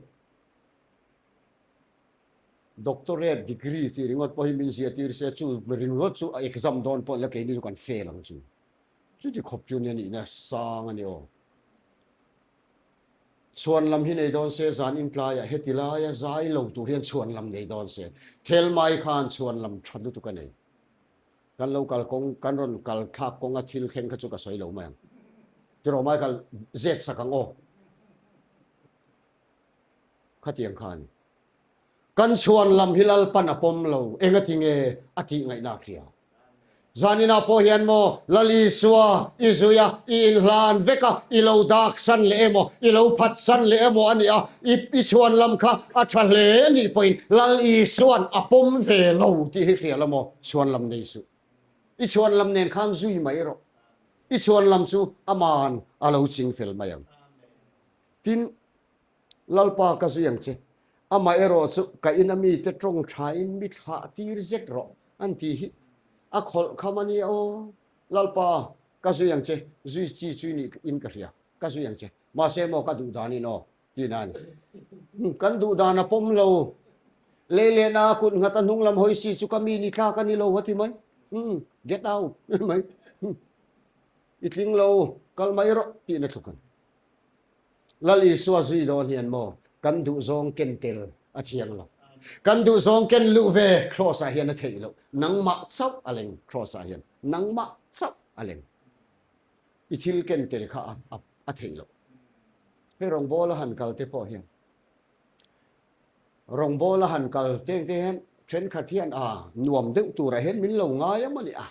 Doctorate degree tih ringawt pawh hi min ziatir se chu ringawt chu a exam dawn pawh la keini chu kan fail ang chu. Chuti khawp chu nia nihna sang a ni aw. Chhuan lam hi nei dawn se zan intlaiah heti laia zai lo tur hian chhuan lam nei dawn se Thelmai khan chhuan lam tha lutuk a nei. Kan lo kal kawng kan rawn kal thlak kawnga thil thleng kha chu ka sawi lo mai ang. Tiraw Michael zep sak ang aw. Khatiang khan kan chhuan lam hi Lalpan a pawm lo, engati nge a tih ngaihna a hria. Zaninah pawh hian maw Lal Isua i zui a, i inhlan vek a, i lo dak san leh emaw, i lo phat san leh emaw a nih a, i i chhuan lam kha a tha hle a nih pawhin Lal Isua'n a pawm ve lo tih hi hria la maw, chhuan lam nei suh. I chhuan lam nen khan zui mai rawh. I chhuan lam chu aman a lo ching fel mai ang. Tin, Lalpa ka zui ang che, amah erawh chu ka ina mite tawng thain mi thlah tir zet rawh an tih hi a khawlh kham a nia aw. Lalpa ka zui ang che, zui chi chui nih in ka hria, ka zui ang che, mahse maw ka duh danin aw tihna a ni. Kan duh dan a pawm lo, lei lehna a kut nghat a hnung lam hawi si chu ka mi ni thlak a ni lo a ti mai, get out mai, i tling lo, kal mai rawh tihna thluk a ni. Lal Isua zui dawn hian maw kan duhzawng ken tel a thiang lo. Kan duhzawng ken luh ve Kraws ah hian a theih loh. Nangmah chauh a leng Kraws ah hian. Nangmah chauh a leng. I thil ken tel kha a theih loh. Hei rawngbawla han kal te pawh hian rawngbawla han kal teng te hian thenkhat hian a nuam deuh turah hian min lo ngai a mawni a.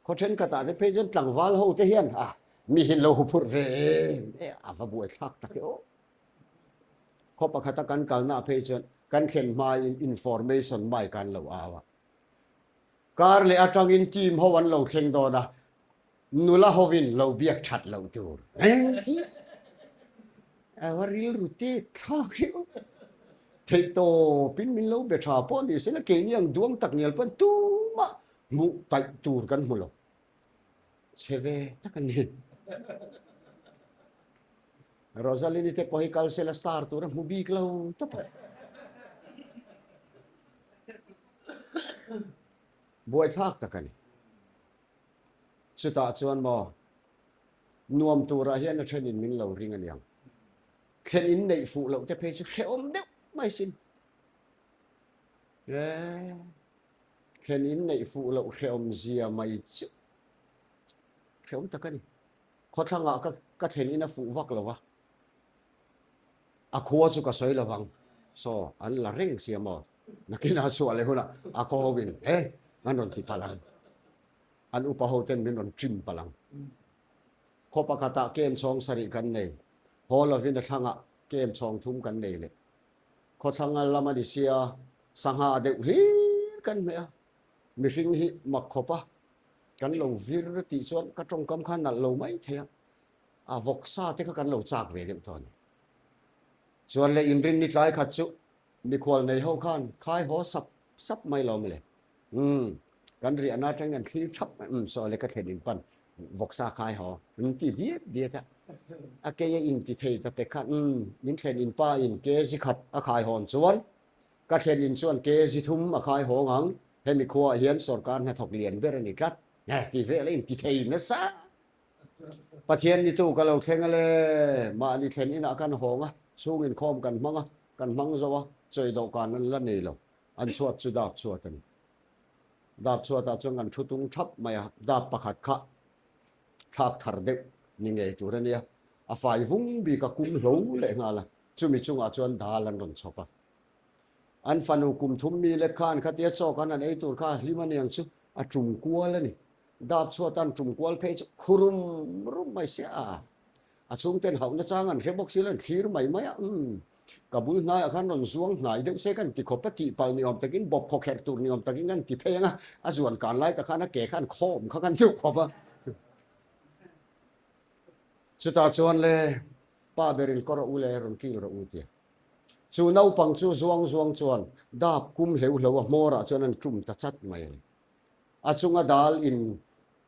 Khaw thenkhatah te phei chuan tlangval ho te hian a mi hi lo huphurh ve em e a va buaithlak tak e aw. Khaw pakhata kan kalna phei chuan kan thlen hmain information mic an lo au a. Kar leh atangin team ho an lo thleng dawn a, nula hovin lo biak that loh tur. Engti? A va rilru tet thlak e aw. Theihtawpin min lo be tha pawh ni sela keini ang duang tak ngial pawn tumah Hmuh taih tur kan hmu lo. Chhe ve tak a ni. Rosalini te pawh hi kal sela star tur a hmu bik lo tawp a. Buaithlak tak a ni. Chutah chuan maw nuam turah hian a thenin min lo ring a niang. Thlen in neih fuh loh te phei chu hrehawm deuh mai sin. Eee. Thlen in neih fuh loh hrehawm zia mai chu hrehawm tak a ni. Khawthlangah ka ka thlen in a fuh vak lo va, a khua chu ka sawi lo vang. Saw an la reng sia maw? Nakinah chhuah leh hunah a khaw ho in he an rawn ti palh ang. An upa ho ten min rawn trim palh ang. Khaw pakhatah kem chhawng sarih kan nei, haw lovin a thlangah kem chhawng thum kan nei leh. Khawthlang a lam a ni sia, sangha deuh hlir kan hmeh a, mihring hi mak khawp a, kan lo vir tih chuan ka tawngkam kha nalh lo mai thei a, a vawksa te kha kan lo chak ve deuh tawh a ni. Chuan leh inrinni tlai khat chu mikhual nei ho khan khai haw sap sap mai lo mawle. Umm, kan riahna atangin an thlir thap mai, umm saw le ka thlen in pan vawksa khai haw, umm ti diat diat a, a kei a in ti thei ta pe khan, umm min thlen in pa in kg khat a khai hawn chuan ka thlen in chuan kg thum a khai hawng ang, hemi khuaah hian sorkar hnathawk lian ber a ni tlat, nge ti vel a in ti thei nasa. Pathian ni tu ka lo thleng a le, mahni thlen inah kan hawng a, chhung inkhawm kan hmang a, kan hmang zo a, chawi dawhkan an la nei lo. An chhuat chu dak chhuat a ni. Dap chhuatah chuan kan thu tung thap mai a, dap pakhat kha thlak thar deuh ni ngei tur a nia. A fai vung bik a kum hlo leh nghal a, chumi chungah chuan dal an rawn chhawp a. An fanu kum thum mi lek khan khatia chaw kan han ei tur kha a hlim aniang chu a tum kual a ni. Dap chhuat an tum kual phei chu khurum rum mai sia a. A chhungten hauhna chang an hre bawk si lo, an thlir mai mai a. Umm, ka bul hnaiah khan rawn zuang hnai deuh se kan ti khawp a, tihpalh ni awm takin, bawp khaw kherh tur ni awm takin kan ti phei ang a, a zuan kan lai tak khan a ke kha an khawm kha kan deuh khawp a. Chutah chuan le, pa berin kawr rawh u le, rawn kil rawh u tia. Chu naupang chu zuang zuang chuan dap kum hleuh hleuh a hmawrah chuan an tum ta chat mai a ni. A chunga dal in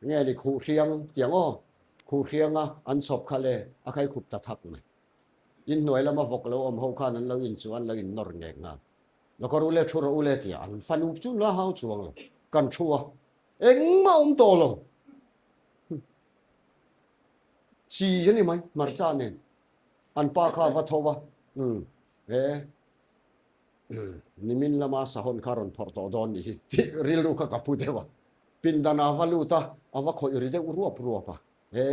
nge ni khuh hriang tiang aw, khuh hrianga an chhawp kha le a khai khup ta thak mai. In hnuai lama vawk lo awm ho khan an lo in chu an lo in nawr ngek nghal. Lawkawr u le thu rawh u le tia an fanu chu la hau chuang lo. Kan thu a, engmah awm tawh lo. Chi a ni mai, hmarcha nen. An pa kha a va tho a, umm he nimin lama sahawn kha rawn phawrh tawh dawn nih hi tih rilru kha ka pu deuh a. Pindan a va lut a, a va khawih ri deuh ruap ruap a. He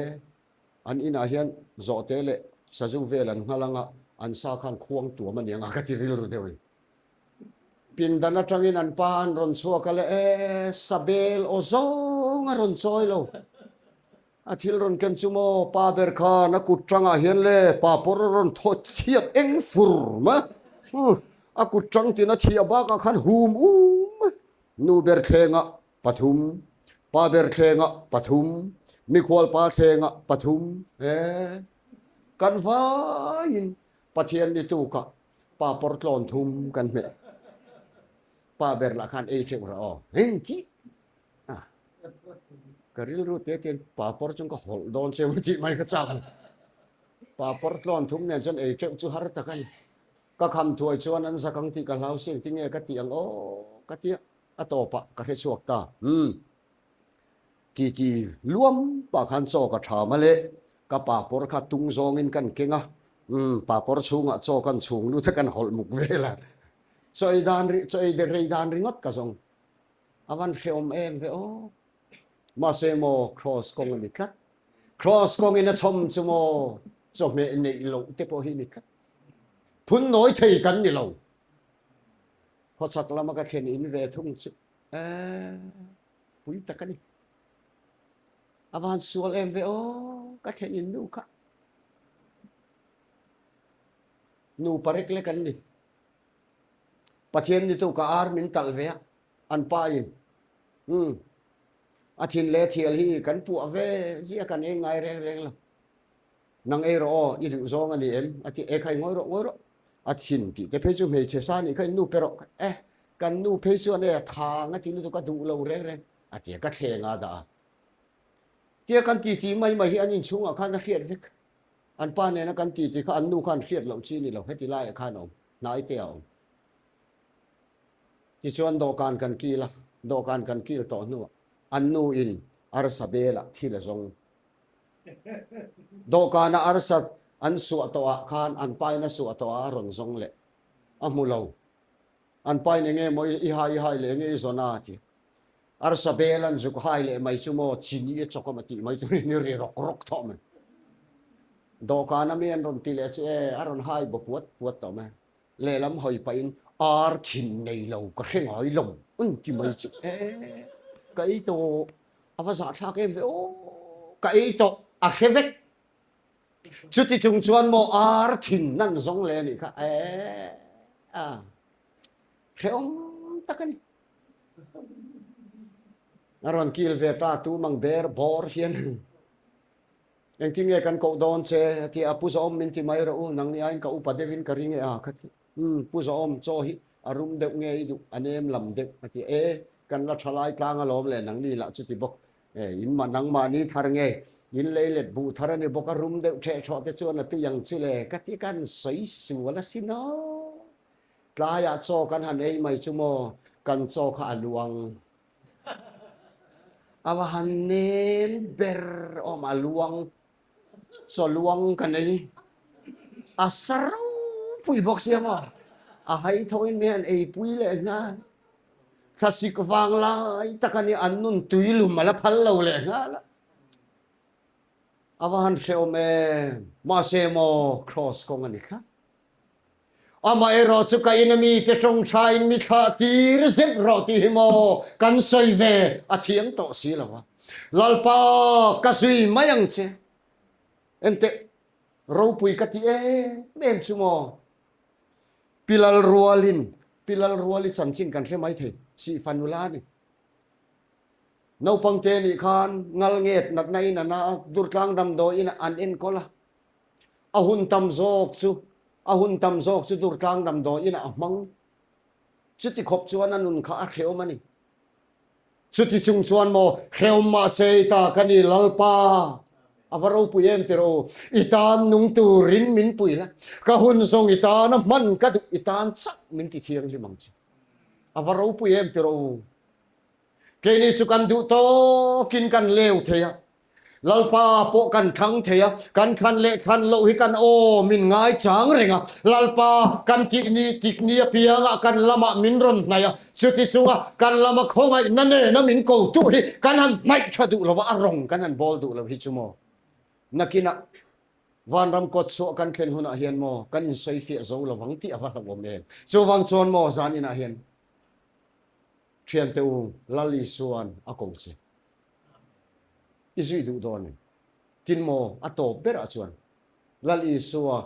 an inah hian zawhte leh sazu vel an nghal ang a, an sa khan khuang tuam a ni ang a ka ti rilru deuh in. Pindan atangin an pa an rawn chhuak a le, e sabel aw zawng a rawn chawi lo. A thil rawn ken chu maw pa ber khan a kut tangah hian le pa pawr a rawn thaw thiat eng fur mai a kut tang tin a thiah bakah khan hum um nu ber thlengah pathum pa ber thlengah pathum mikhual pa thlengah pathum he kan vaiin Pathian ni tukah pa pawr tlawn thum kan hmeh pa ber lah khan ei teuh rawh aw heng chi Ka rilru te te papawr chung ka hawlh dawn che maw tih mai ka chak a ni. Papawr tlawn thum nen chuan ei teuh chu har tak a ni. Ka kham thuai chuan an zak ang tih ka hlau si engtin nge ka tih ang aw ka tia a tawpah ka hre chhuak ta. Umm titi luam pah khan chaw ka tham a le ka papawr kha tung zawngin kan keng a umm papawr chhungah chaw kan chhung lut a kan hawlh muk vel a chaw ei dan chaw ei rei dan ringawt ka zawng. A van hreawm em ve aw. Mahse maw Kraws kawng a ni tlat. Kraws kawngin a chhawm chu maw chawhmeh neih loh te pawh hi a ni tlat. Phun nawi thei kan ni lo. Khawchhak lama ka thlen in ve thung chu eh pui tak a ni. A van sual em ve aw ka thlen in nu kha. Nu parek lek an ni. Pathian ni tu ka ar min talh ve a, an pa in umm a thin leh thial hi kan puah ve zia kan ei ngai reng reng lo. Nang ei rawh aw, i duh zawng a ni em? A ti, e khai ngawi rawh ngawi rawh. A thin tih te phei chu hmeichhe sa nih kha in nu pe rawh. E kan nu phei chuan e a thang a ti lutuk a duh lo reng reng a ti a, ka thleng a dah a. Tia kan titi mai mai hi an inchhungah khan a hriat vek. An pa nena kan titi kha an nu khan hriat loh chi a ni lo, heti laiah khan a awm. Hnai te a awm. Tichuan dawhkan kan kil a, dawhkan kan kil tawh hnuah an nu in arsa belah thil a zawng. Dawhkana arsa an suah tawhah khan an pain a suah tawhah a rawn zawng leh a hmu lo. An pain enge maw i hai i hai leh enge i zawn a a ti. Arsa bel an zuk hai leh mai chu maw chini a chawk a maw tih mai turin i ri rawk rawk thawh mai. Dawhkan a mi an rawn ti leh chu e, a rawn hai baw puat puat tawh mai. Lehlam hawi pahin ar thin nei lo ka hre ngai lo an ti mai chu e, ka ei tawh a va zahthlak em ve aw, ka ei tawh a hre vek. Chuti chung chuan maw ar thin nan zawng leh a nih kha e, a hrehawm tak a ni. A rawn kil ve ta tumang ber bawr hian. Engtin nge kan koh dawn che? A ti a, Pu Zawm min ti mai rawh u, nang ni aiin ka upa deuhin ka ring e a, ka ti. Umm, Pu Zawm, chaw hi a rum deuh nge i duh, a nem lam deuh, a ti a. E, kan la tha lai tlang alawm le, nang ni lah chuti bawk. E, in mah nangmahni thar nge, in lei let buh thar a ni bawk, a rum deuh ṭheh ṭhawh te chuan a tui ang chu le, ka ti kan sawi sual a sin aw. Tlaiah chaw kan han ei mai chu maw, kan chaw kha a luang. A va han nem ber awm a luang chaw luang ka nei a sa ropui bawk sia maw a hai tho in mi han ei pui leh nghal. Thlasik vang lai tak a ni, an nun tuilum a la phal lo lehnghal a. A va han hrehawm em! Mahse maw, Kraws kawng a ni tlat. Amaherawh chu ka ina mite tawngthain mi thlah tir zet rawh tih hi maw kan sawi ve a thiam tawh si lo a. Lalpa ka zui mai ang che. Enteh, ropui ka ti em em chu maw. Pi Lalrualin, Pi Lalruali chanchin kan hre mai thei, Sihfa nula a ni. Naupangte nih khan ngal nget natna in a na a, Durtlang damdawiin an enkawl a. A hun tam zawk chu a hun tam zawk chu Durtlang damdawi inah a hmang. Chuti khawp chuan a nun kha a hrehawm a ni. Chuti chung chuan maw hrehawm mahse i ta ka ni Lalpa a va ropui em ti rawh u. I tan nung turin min pui la, ka hun zawng i tana hman ka duh i tan chauh min ti thianghlim ang che. A va ropui em ti rawh u. Keini chu kan duh tawkin kan leu thei a, Lalpa pawh kan thlang thei a, kan thlan leh thlan loh hi kan aw min ngaichang reng a, Lalpa kan tih ni tik ni apiangah kan lamah min rawn hnaih a, chuti chunga kan lama khawngaihna nena min ko tu hi kan han hnaih tha duh lo va, a rawng kan han bawl duh lo hi chu maw? Nakinah vanram kawtchhuah kan thlen hunah hian maw kan insawifiah zo lovang tih a va hlauhawm em? Chuvang chuan maw zaninah hian thiante u Lal Isua'n a ko che. I zui duh dawn em? Tin maw a tawp berah chuan Lal Isua,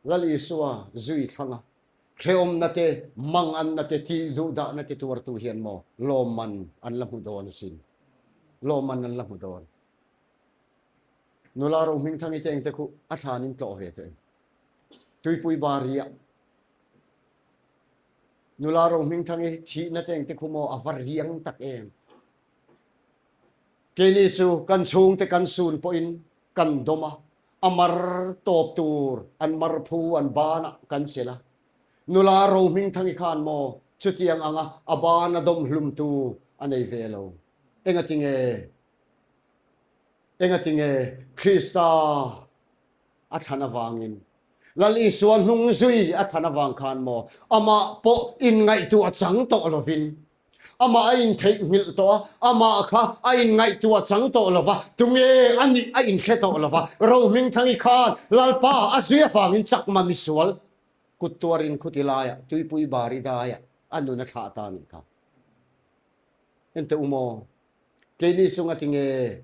Lal Isua zui thlanga hrehawmna te, manganna te, tih duh dahna te tuartu hian maw lawmman an la hmu dawn asin. Lawmman an la hmu dawn. Nula Rohmingthangi te engte khu a thlanin tlawh ve teh em? Tuipui Bariah Nula Rohmingthangi thihna te engte khu maw a va riang tak em? Keini chu kan chhungte kan sun pawhin kan dawm a, a mar tawp tur an mar phu an banah kan chelh a. Nula Rohmingthangi khan maw chutiang anga a bana dawm hlumtu a nei ve lo. Engatinge? Engatinge Krista a thlan avangin Lal Isua hnung zui a than avang khan maw amah pawh inngaihtuah chang tawh lovin amah a intheihnghilh tawh a, amah kha a inngaihtuah chang tawh lova, tunge a nih a inhre tawh lova, Rohmingthangi khan Lalpa a zui avangin chakma misual kut tuarin khuti laiah tuipui bari daiah a nun a thlah ta nih kha. Enteh u maw, keini chunga tinge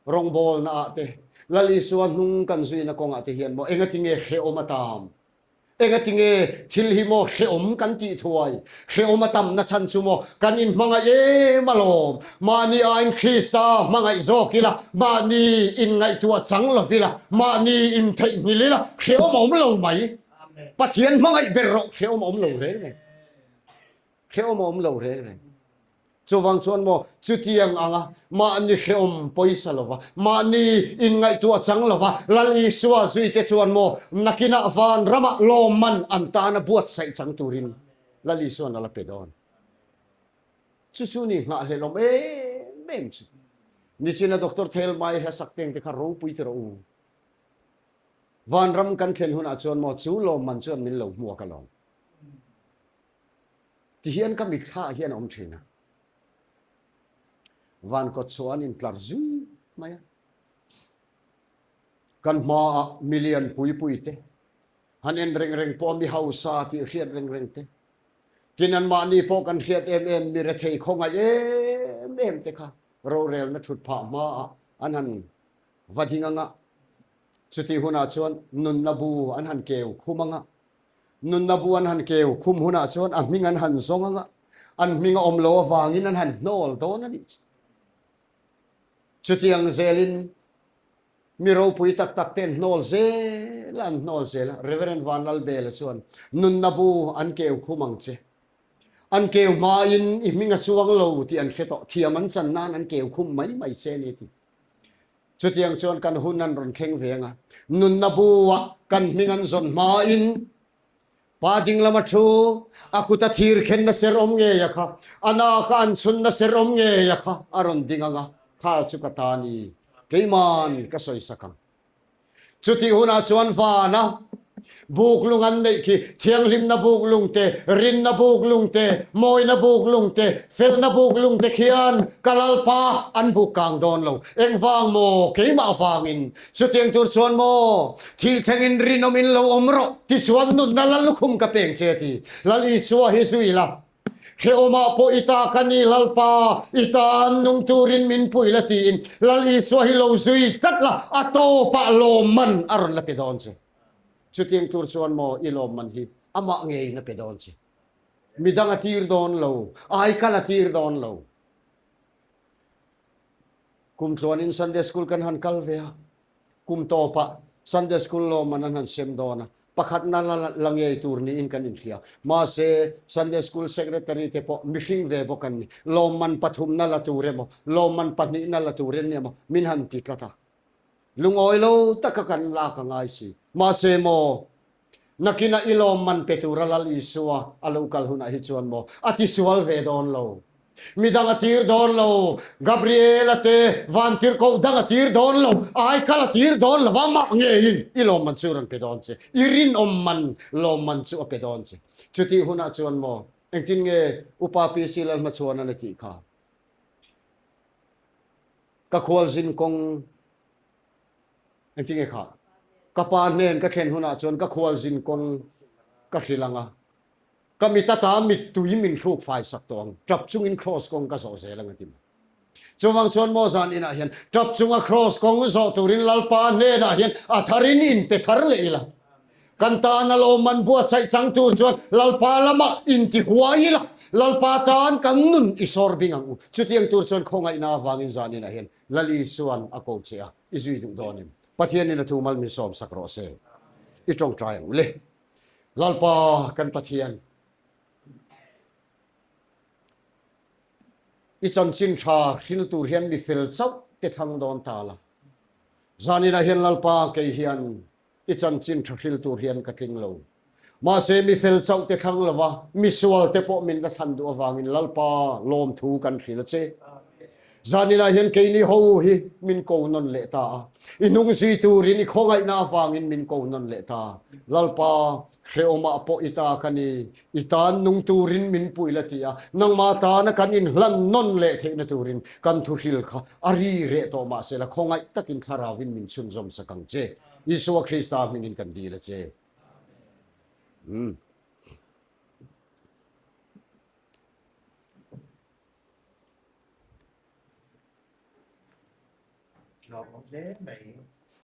Rawngbawlna ah te, Lal Isua hnung kan zuina kawngah te hian maw engatinge hrehawm a tam? Engatinge thil hi maw hrehawm kan tih thuai? Hrehawm a tamna chhan chu maw kan inhmangaih em alawm? Mahni aiin Krista hmangaih zawk ila, mahni inngaihtuah chang lo ila, mahni intheihnghilh ila, hrehawm a awm lo mai. Pathian hmangaih ber rawh, hrehawm a awm lo reng reng. Hrehawm a awm lo reng reng. Chuvang chuan maw chutiang anga mahni hrehawm pawisa lova, mahni inngaihtuah chang lova Lal Isua zuite chuan maw nakinah vanramah lawmman an tana buatsaih chang turin Lal Isua'n a la pe dawn. Chu chu ni nghahhlelh awm em em chu. Nichina Doctor Thelmai hla sak teng te kha ropui ti rawh u. Vanram kan thlen hunah chuan maw chu lawmman chuan min lo hmuak alawm. Ti hian ka mitthla ah hian a awm thin a. Van kawt chhuah an intlar zui mai a. Kan hmaah milian pui pui te, han en reng reng pawh mi hausa tih hriat reng reng te, tin anmahni pawh kan hriat em em mi rethei khawngaih em em te kha rorelna thut phah hmaah an han va ding ang a. Chutih hunah chuan nunna bu an han keu khum ang a. Nunna bu an han keu khum hunah chuan a hming an han zawng ang a, an hming a awm lo avangin an han hnawl dawn a nih chu. Chutiang zelin mi ropui tak tak te an hnawl zel a, an hnawl zel a. Reverend Vanlalbela chuan nunna bu an keu khum ang che. An keu hmain i hming a chuang lo tih an hre tawh. Thiam an chan nan an keu khum mai mai che a ni a ti. Chutiang chuan kan hun an rawn thleng ve ang a, nunna bu-ah kan hming an zawn hmain pa ding lama thu, a kuta thir khenna ser awm ngei a kha, a naka an chhunna ser awm ngei a kha a rawn ding ang a, kha chu ka ta ni, keiman ka sawisak ang. Chutih hunah chuan vana. Buk lung an neih khi thianghlimna buk lung te, rinna buk lung te, mawina buk lung te, felna buk lung te khian ka Lalpa an buk kang dawn lo. Engvang maw? Keimah vangin. Chutiang tur chuan maw? Thih thlengin rinawmin lo awm rawh tichuan nunna Lallukhum ka peng che ti. Lal Isua hi zui la. Hrehawmah pawh i ta ka ni Lalpa, i tan nung turin min pui la tiin Lal Isua hi lo zui tlat la, a tawpah lawmman a rawn la pe dawn che. Chutiang tur chuan maw i lawmman hi amah ngeiin a pe dawn che. Midang a tir dawn lo, aikal a tir dawn lo. Kum tluanin Sunday School kan han kal ve a, kum tawpah Sunday School lawmman an han sem dawn a, pakhatna la la ngei tur niin kan inhria. Mahse, Sunday School Secretary te pawh mihring ve bawk an ni. Lawmman pathumna la tur emaw, lawmman pahnihna la tur en emaw min han ti tlat a. Lungawi lo taka kan lak a ngai si. Mahse maw, nakinah i lawmman pe tura Lal Isua a lo kal hunah hi chuan maw, a tisual ve dawn lo. Midang a tir dawn lo. Gabriela te vantirhkoh dang a tir dawn lo. Aikal a tir dawn lo va, mah ngeiin i lawmman chu rawn pe dawn che. I rinawm man lawmman chu a pe dawn che. Chutih hunah chuan maw, engtin nge Upa PC Lalhmachhuanan a tih kha? Ka khualzin kawng engtin nge kha? Ka pa hnen ka thlen hunah chuan ka khualzin kawng ka hrilh ang a, ka mit ata mittui min hruk fai sak tawh ang, tap chungin kraws kawng ka zawh zel ang a ti mai. Chuvang chuan maw zan inah hian tap chunga kraws kawng zawh turin Lalpa hnenah hian a tharin inpe thar leh ila. Kan tana lawmman buatsaih chang tur chuan Lalpa lamah inti huai ila, Lalpa tan kan nun i sawr bing ang u. Chutiang tur chuan khawngaihna avangin zaninah hian Lal Isuan a ko che a, i zui duh dawnin Pathianin a thu mal min sawm sak rawh se. I tawngtai ang u le. Lalpa kan Pathian, i chanchin tha hril tur hian mi fel chauh te thlang dawn ta la. Zaninah hian Lalpa kei hian I chanchin tha hril tur hian ka tling lo. Mahse mi fel chauh te thlang lova mi sual te pawh min la thlan duh avangin Lalpa lawmthu kan hril a che. Zaninah hian keini ho hi min ko nawn leh ta a. I hnung zui turin i khawngaihna avangin min ko nawn leh ta. Lalpa hrehawmah pawh i ta ka ni. I tan nung turin min pui la ti a, nangmah tana kan inhlan nawn leh theihna turin kan thuhril kha a ri reh tawh mahse la khawngaih takin thlarauin min chhunzawm sak ang che. Isua Krista hmingin kan dil a che. Umm. Lawmawm hle mai.